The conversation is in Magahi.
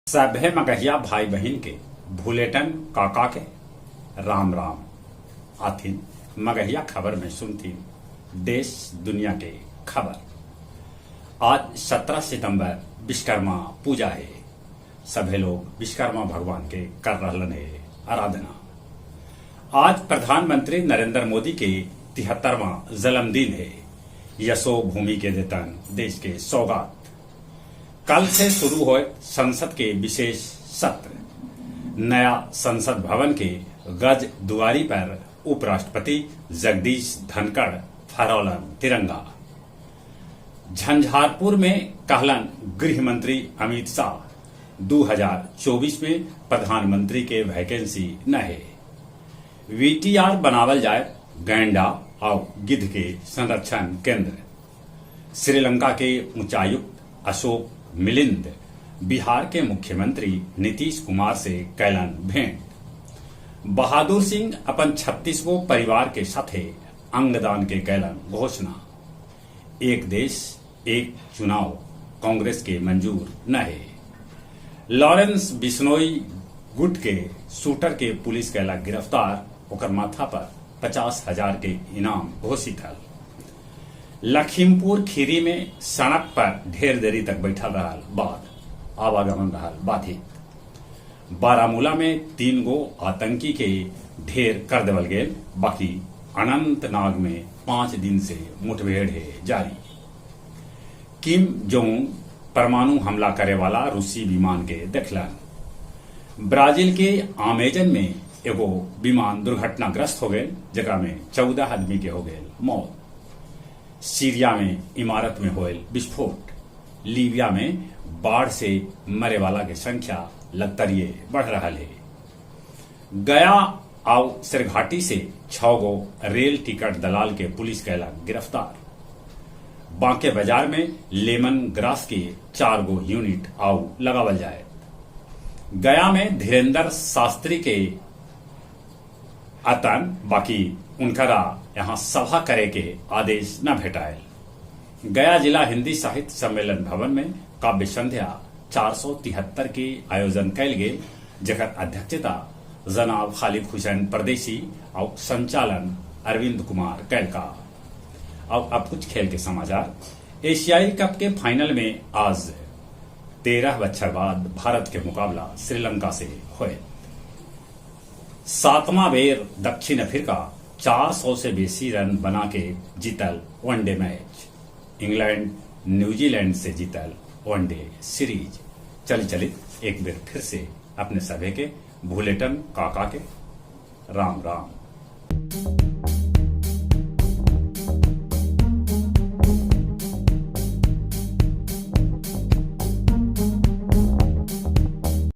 सभे मगहिया भाई बहिन के भुलेटन काका के राम राम। आथिन मगहिया खबर में सुनथिन देश दुनिया के खबर। आज 17 सितंबर विश्वकर्मा पूजा है। सभे लोग विश्वकर्मा भगवान के कर रहलन है आराधना। आज प्रधानमंत्री नरेंद्र मोदी के 73वां जन्मदिन है। यशो भूमि के देतन देश के सौगात। कल से शुरू होए संसद के विशेष सत्र। नया संसद भवन के गज दुआरी पर उपराष्ट्रपति जगदीश धनखड़ फहरौलन तिरंगा। झंझारपुर में कहलन गृहमंत्री अमित शाह 2024 में प्रधानमंत्री के वैकेंसी न हे। वीटीआर बनावल जाए गैंडा और गिद्ध के संरक्षण केंद्र। श्रीलंका के उच्चायुक्त अशोक मिलिंद बिहार के मुख्यमंत्री नीतीश कुमार से कैलन भेंट। बहादुर सिंह अपन 36 गो परिवार के साथे अंगदान के कैलन घोषणा। एक देश एक चुनाव कांग्रेस के मंजूर न हे। लॉरेंस बिश्नोई गुट के शूटर के पुलिस कैला गिरफ्तार, ओकर माथा पर 50,000 के इनाम घोषित हल। लखीमपुर खीरी में सड़क पर ढेर देरी तक बैठल रहल बाघ, आवागमन रहल बाधित। बारामूला में 3 गो आतंकी के ढेर कर देवल गेल, बाकी अनंतनाग में 5 दिन से मुठभेड़ है जारी। किम जोंग परमाणु हमला करे वाला रूसी विमान के देखलन। ब्राजील के अमेजन में एगो विमान दुर्घटनाग्रस्त हो गए, जेकरा में 14 आदमी के हो गए मौत। सीरिया में इमारत में होयल विस्फोट। लीबिया में बाढ़ से मरे वाला के संख्या लगतरिये बढ़ रहा है। गया आउ सिरघाटी से 6 गो रेल टिकट दलाल के पुलिस कैला गिरफ्तार। बांके बाजार में लेमन ग्रास के 4 गो यूनिट आउ लगावल जाए। गया में धीरेन्द्र शास्त्री के अतन बाकी उनकरा यहाँ सभा करे के आदेश न भेटायल। गया जिला हिंदी साहित्य सम्मेलन भवन में काव्य संध्या 473 के आयोजन कैल गेल, जकर अध्यक्षता जनाब खालिद हुसैन परदेसी और संचालन अरविंद कुमार कैलका। और अब कुछ खेल के समाचार। एशियाई कप के फाइनल में आज 13 बच्छर बाद भारत के मुकाबला श्रीलंका से होए। 7वां बेर दक्षिण अफ्रीका 400 से बेसी रन बना के जीतल one day match. England New Zealand से जीतल वनडे सीरीज। चल चलित एक बेर फिर से अपने सभे के भुलेटन काका के राम राम।